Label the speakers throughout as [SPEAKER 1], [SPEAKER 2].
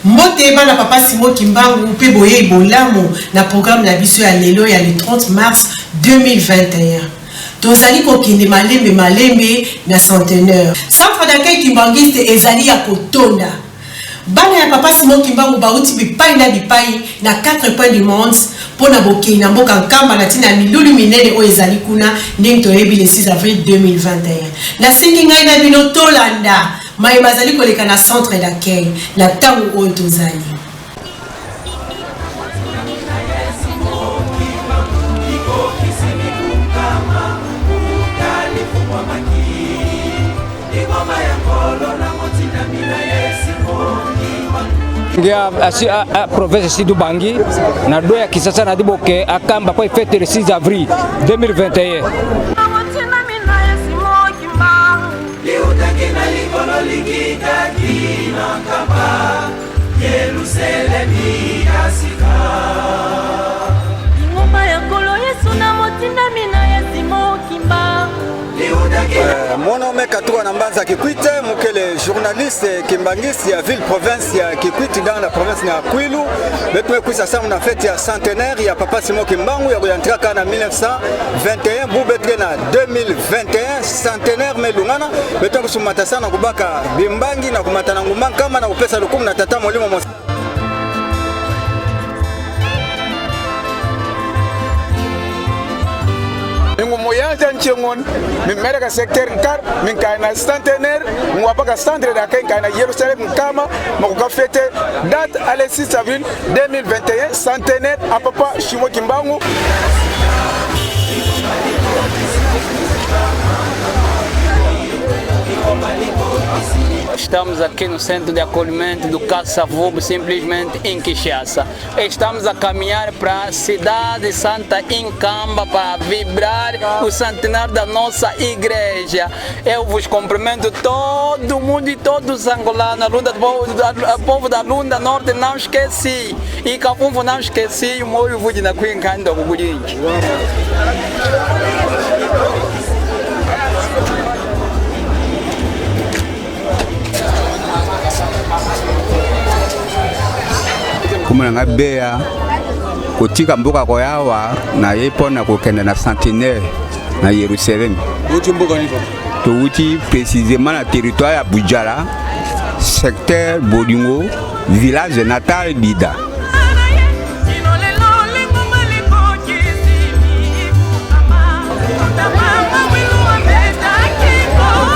[SPEAKER 1] Mbote bana papa Simon Kimbangu mpe boyei bolamu na programme na biso ya lelo ya le 30 mars 2021. Tozali kokende malembe malembe na centenaire. Centre d'accueil kimbanguiste ezali ya kotonda. Bana ya papa Simon Kimbangu bauti bipai na bipai na 4 coins du monde mpo na bokei na mboka Nkamba na ntina ya milulu minene oyo ezali kuna ndenge toyebi le 6 avril 2021. Nasengi ngai na bino tolanda maye mazali koleka na centre d'accueil na ntango oyo tozali.
[SPEAKER 2] Ngia asi a, a province Sud Ubangi na do ya Kisasa na diboke akamba kwa fete le 6 avril 2021.
[SPEAKER 3] Liutaki na likolo likitaki na Nkamba, Yelusalemi ya sika.
[SPEAKER 4] Lingomba ya Nkolo Yesu na motindami na ye Simon Kimbangu.
[SPEAKER 5] Euh, mon nom est Katua Nambanza Kikwit, mukele journaliste kimbangiste ya ville province ya Kikwit dans la province ya Kwilu. Betu kwisa samu na fête ya centenaire ya Papa Simon Kimbangu ya kuyantraka na 1921 bubetre na 2021 centenaire melungana betu kusumata sana kubaka bimbangi na kumata na nguma nkama na kupesa lokumu na tata molimo
[SPEAKER 6] Mingu moyanja nchengon min mereka secteur nkar min kay na centenaire ngwa centre d'accueil kay na Yerusalem nkama makoka fete date ale 6 avril 2021 centenaire à papa Shimo Kimbangu.
[SPEAKER 2] Estamos aqui no centro de acolhimento do Kassavubu, simplesmente em Kinshasa. Estamos a caminhar para a cidade Santa Nkamba para vibrar o centenário da nossa igreja. Eu vos cumprimento todo mundo e todos os angolanos, Lunda, o povo da Lunda Norte não esqueci. E Cafunfo não esqueci, o moyo vudi na kuinkanda kukulinji.
[SPEAKER 5] Kombo na nga Bea, kotika mboka koyawa na ye mpo na kokende na centenaire na Yerusalem.
[SPEAKER 6] Outi mboka nini?
[SPEAKER 5] Towuti précisément na territoire ya Bujala, secteur Bolingo, village natal Bida.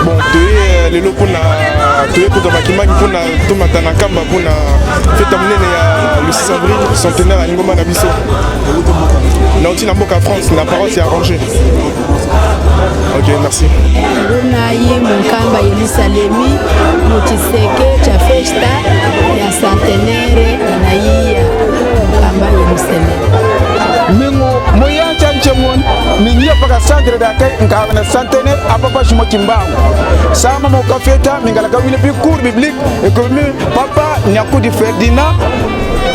[SPEAKER 6] Bon, toye lelo mpona toye kozwa bakimaki mpona tomata na nkamba mpona feta monene ya le 6 avril centenaire ya lingomba na biso. Nauti na mboka France na paroisse ya Angers. Ok, merci.
[SPEAKER 7] Lunayi munkamba Yelusalemi mu tshiseke tshia festa ya centenaire inayiya munkamba Yelusalemi.
[SPEAKER 6] Mingu muyancha nchemon mingiya paka centre d'accueil nkaba na centenaire a papa Shimo Kimbangu. Sama mokafeta mingalaka wile pi cours biblique ekomi papa Nyakudi Ferdinand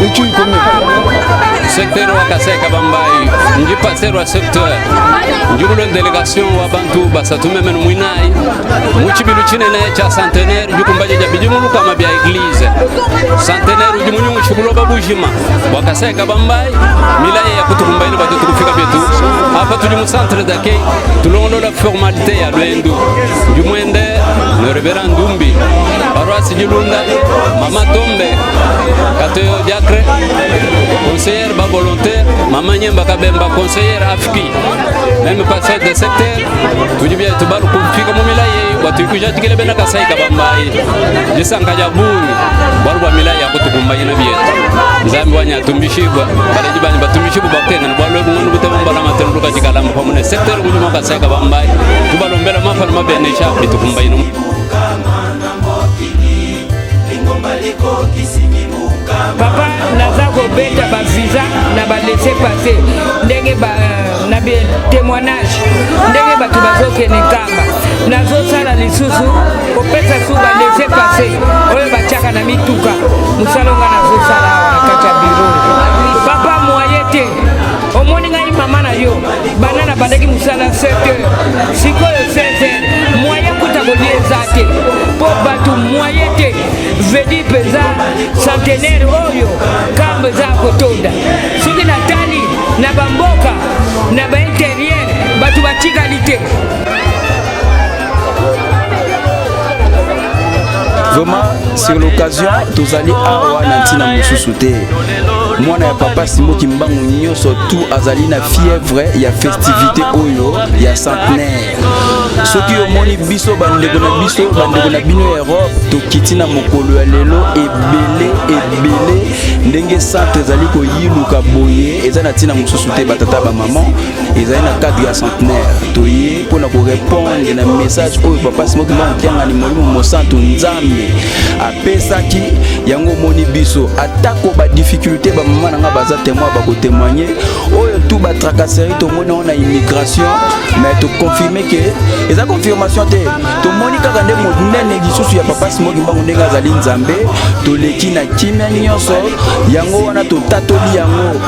[SPEAKER 6] ichui komi.
[SPEAKER 2] Secteur wa Kasai Kabambayi ndi pasteur wa secteur ndi kulo delegation wa bantu basatu meme mwinayi mu tshibilu tshinene tshia centenaire dikumbaja dia bidimu lukama bia eglise centenaire udi munyungushi buloba bujima bua Kasai Kabambayi milayi ya kutukumbayina bua tuetu kufika bietu apa tudi mu centre d'accueil tulongolola formalité ya luendu ndi muende ne reverend Ndumbi paroisse Dilunda mama Tombe Katoyo Diacre conseillère ba volontaire mama Nyemba Kabemba conseillère AFPI même pasteur de secteur tudi bia tubalu kufika mu milayi bua tuikujatikile bena Kasai Kabambayi disanka dia bungi bualu bua milayi ya kutukumbayina bietu Nzambi wanyi atumbishibua baledi banyi batumbishibua bakengana bualu ebu ngonu butema mbalamatenu lukajikalamba pamue ne secteur mujima wa Kasai Kabambayi tubalombela mafana mabenesha bitukumbayina.
[SPEAKER 8] Papa naza kobeta ba visa na ba laisser passer ndenge ba euh, na bi témoignage ndenge bato bazokende nkamba nazosala lisusu kopesa su ba laisser passer oyo batiaka na mituka mosala nga nazosala awa na kati ya biro papa moye te omoni ngai mama na yo banda nabandaki mosala 7 heures sikoyo 16 heures moyen kuta kolia eza te mpo bato moyen te vedi mpenza. Centenaire oyo Nkamba eza ya kotonda. Soki natali na bamboka na bainterieur bato batikali te.
[SPEAKER 9] Vraiment, sur l'occasion, tozali awa na ntina mosusu te. Mwana ya papa Simon Kimbangu nyonso tout azali na fièvre ya festivité oyo ya centenaire. Soki omoni biso bandeko na biso, bandeko na bino ya Europe, tokiti na mokolo ya lelo ebele ebele ndenge centre ezali koyiluka boye, eza na ntina mosusu te batata ba maman, ezali na cadre ya centenaire. Toye mpo na korepondre na message oyo papa Simon Kimbangu Kiangani Molimo Mosantu Nzambe apesaki yango. Omoni biso atako ba difficulté, ba mama na nga baza témoin, bakotémoigne oyo tout ba tracasserie tomoni yango na immigration, mais toconfirme ke eza confirmation te. Tomoni kaka nde monene lisusu ya papa Simon Kimbangu ndenge azali Nzambe, toleki na kimia nyonso, yango wana totatoli yango.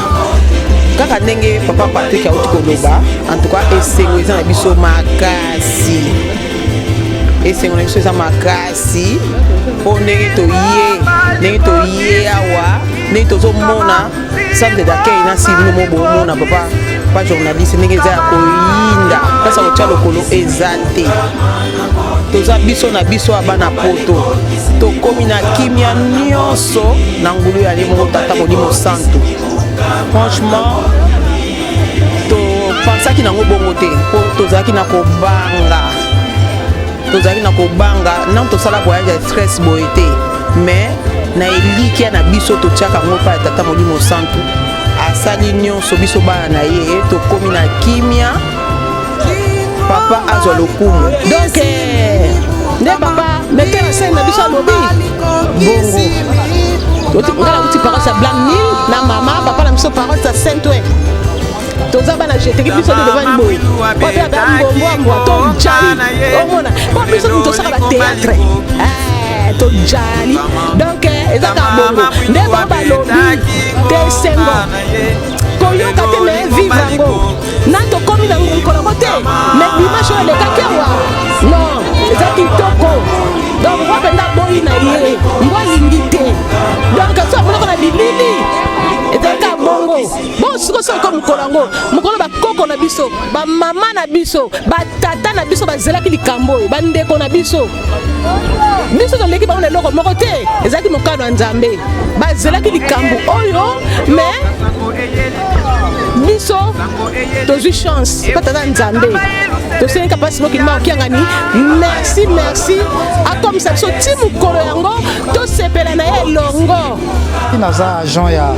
[SPEAKER 10] Kaka ndenge papa Patrik auti koloba, en tout cas esengo eza na biso makasi, esengo na biso eza makasi mpo ndenge toye, ndenge toye awa, ndenge tozomona centre d'accueil na sivino mo bomona papa pa journaliste, ndenge eza ya koyinda, place ya kotya lokolo eza te. Toza biso na biso ya bana Poto, tokomi na kimia nyonso na ngulu ya ye moko Tata Molimo Santu. Franchement, topansaki nango bongo te mpo tozalaki na kobanga, tozalaki na kobanga nano tosala voyage ya stress boye te, mais na elikia na biso totiaka yango mpa ya Tata Molimo Santu, asali nyonso, biso bana na ye tokomi na kimia. Papa azwa lokumu.
[SPEAKER 11] Donc nde papa metteur en scène na biso alobi bongo, nga nauti paroisse ya Blanc Nil na mama papa na biso, paroisse ya Saint Ouen. Toza bana jeteki, biso nde devani boye wape aba mbombwambwa tojali omona po biso tosaka bathéâtre, tojali. Donc eza kaka bongo nde bango balobi te, esengo koyoka te, mais vivre yango na tokomi na mokolo yango te. Mais dimanche oyo elekaki awa, non, eza kitoko. Donc mbwa mpenza aboyi na ye, mbwa alingi te. Donc so amonaka na bilili ezali kaka bongo. Bon, sikoyo soki mokolo yango, mokolo bakoko na biso, bamama na biso, batata na biso bazelaki likambo oyo, bandeko na biso, biso toleki bango na eloko moko te, ezalaki mokano ya Nzambe. Bazelaki likambo oyo, mais biso tozwi chance mpo tata Nzambe. Tosengi papa Simon Kimbangu Kiangani merci, merci, akomisa biso ti mokolo yango, tosepela na ye elongo.
[SPEAKER 12] Naza agent ya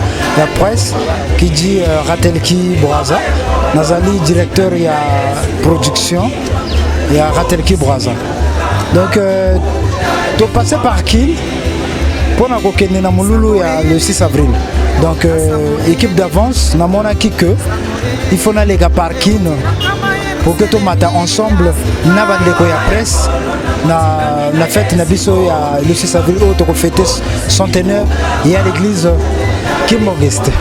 [SPEAKER 12] presse qui dit Ratelki Braza. Nazali directeur ya production ya Ratelki Braza. Donc topasse par Kin mpona kokende na molulu ya le 6 avril. Donc équipe d'avance namonaki que il faut naleka par Kin pour que tomata ensemble na bandeko ya presse na fête na biso ya le 6 avril oyo tokofete centenaire ya l'église kimbanguiste.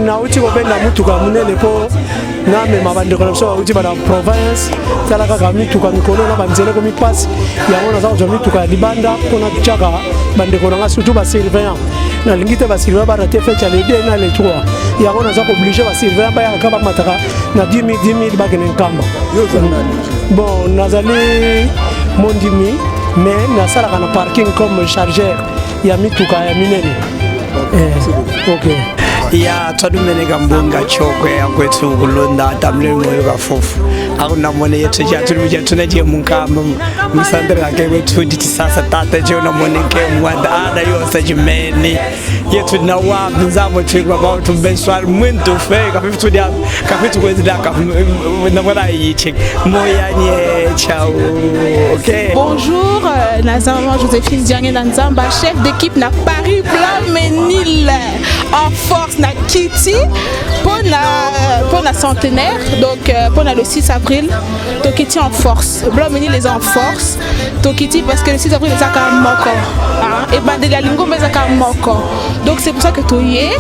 [SPEAKER 13] Nauti kobenda mutuka monene mpo namema bandeko na biso bauti bana province. Tala kaka mituka mikolo na banzela ekomi mpasi, yango naza kozwa mituka ya libanda mpona tiaka bandeko na nga, surtout basurveillant. Nalingi te basurveillant barater fête ya le 2 na le 3, yango naza kooblige basurveillant bayaka kaka, bamataka na 10 000 10 000, bakende Nkamba. Bon, nazali mondimi, mais nasalaka na parking comme chargeur ya mituka ya minene. Ok.
[SPEAKER 14] Ya twadumeneka mbunga chokwe yakwethu kulunda tamle moyo kafufu akunamone yethu chathu chathu je munkamba musandra ke kwethu nditi sasa tata je unamoneke mwanda ana yonse chimene yethu na wa nzamo chikwa ba tumbenswal muito fe kafifu tudia kafifu kwezida namona yichi moya nye chao, okay.
[SPEAKER 15] Bonjour, naza maman Joséphine Diange Nzamba, chef d'équipe na Paris Blanc-Ménil en force na Kitty pour la centenaire, donc pour le 6 avril, tokiti en force. Blanc-Ménil les en force. Tokiti parce que le 6 avril eza kaka moko. Hein, et bandeli ya lingomba eza kaka moko. Donc c'est pour ça que toye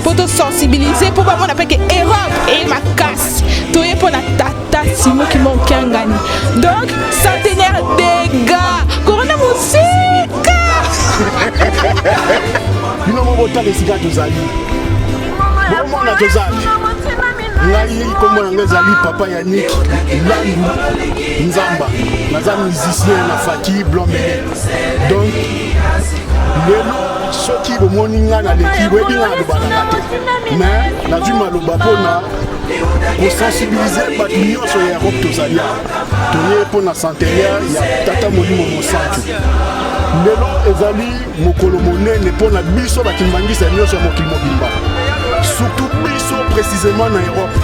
[SPEAKER 15] pour te sensibiliser pour pas mona que Europe et ma casse. Toye pour la tata Simon Kimbangu Kiangani. Donc centenaire dégâts. Corona musika.
[SPEAKER 6] moko botala esika tozali. Bomona tozali. Ngai nkombo na ngai ezali Papa Yannick Landu Nzamba. Naza musicien na Faki Blanc-Mesnil. Donc lelo soki bomoni ngai naleki, boyebi ngai nalobanaka te, mais nazwi maloba mpona kosensibilize bato nyonso ya Europe. Tozali awa, toye mpo na centenaire ya Tata Molimo Mosantu. Lelo ezali mokolo monene mpo na biso bakimbangisa nyonso ya mokili mobimba, surtout biso précisément na Europe.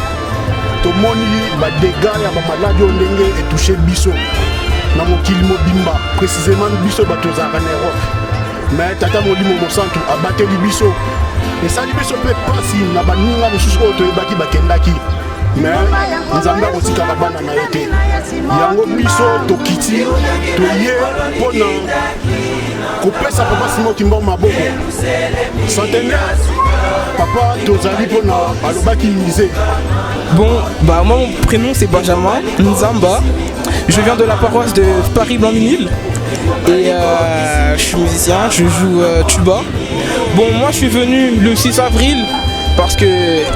[SPEAKER 6] Tomoni badégâts ya bamaladi oyo ndenge etouche biso na mokili mobimba, précisément biso bato tozalaka na Europe. Mais Tata Molimo Mosantu abateli biso. Esali biso mpe mpasi na baninga mosusu oyo toyebaki bakendaki, mais Nzambe akotikaka bana na ye te. Yango biso tokiti, toye mpona kopesa Papa Simon Kimbangu maboko. Centenaire papa, tozali mpona alobaki musée.
[SPEAKER 16] Bon, bah moi, mon prénom, c'est Benjamin Nzamba. Je viens de la paroisse de Paris-Blanc-Mesnil. Et je suis musicien, je joue tuba. Bon, moi je suis venu le 6 avril parce que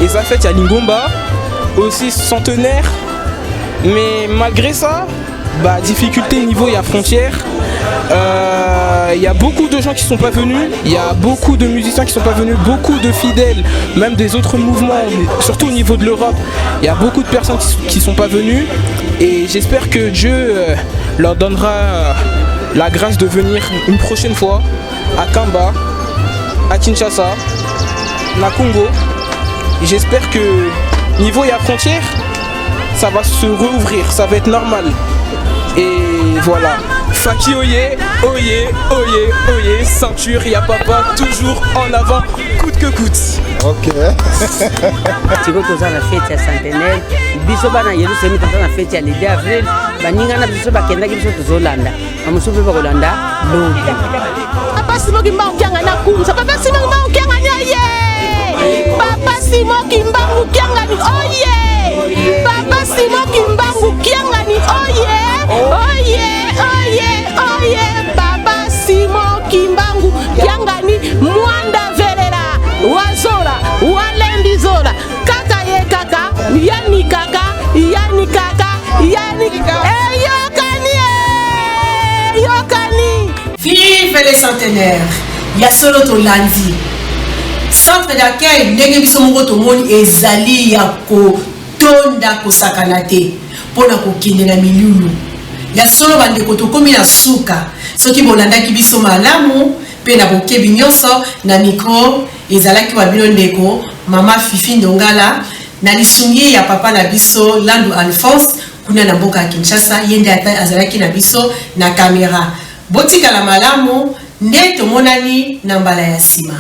[SPEAKER 16] eza fête ya lingomba, aussi centenaire. Mais malgré ça, bah, difficulté niveau il y a frontière. Il y a beaucoup de gens qui sont pas venus, il y a beaucoup de musiciens qui sont pas venus, beaucoup de fidèles, même des autres mouvements, mais surtout au niveau de l'Europe, il y a beaucoup de personnes qui sont pas venues et j'espère que Dieu leur donnera la grâce de venir une prochaine fois à Kamba, à Kinshasa, na Congo. J'espère que niveau il y a frontière, ça va se rouvrir, ça va être normal. Et voilà. Faki oye, oye, oye, oye, ceinture, ya papa, toujours en avant, coûte que coûte.
[SPEAKER 5] Ok.
[SPEAKER 17] Sikoyo toza na fête ya centenaire. Biso bana Yerusalemi toza na fête ya le 2 avril. Baninga na biso bakendaki, biso tozolanda, bamosusu mpe bakolanda lobi.
[SPEAKER 11] Papa Simon Kimbangu Kiangani akumisa. Papa Simon Kimbangu Kiangani oye! Papa Simon Kimbangu Kiangani oye! Papa Simon Kimbangu Kiangani oye! Oye, oye, oye! Papa Simon Kimbangu Kiangani, mwanda velela wazola walembi zola kaka ye kaka yani kaka yani kaka yani eyokani eyokani.
[SPEAKER 1] Vive les centenaires! Ya solo, tolandi centre d'accueil ndenge biso moko tomoni ezali ya kotonda kosakana te mpona kokende na milulu. Ya solo, bandeko, tokómi na suka. Soki bolandaki biso malamu mpe na bokebi nyonso, na micro ezalaki wa bino ndeko Mama Fifi Ndongala na lisungi ya papa na biso Landu Alphonse kuna na mboka ya Kinshasa. Ye nde ata azalaki na biso na kamera. Botikala malamu nde tomonani na mbala ya nsima.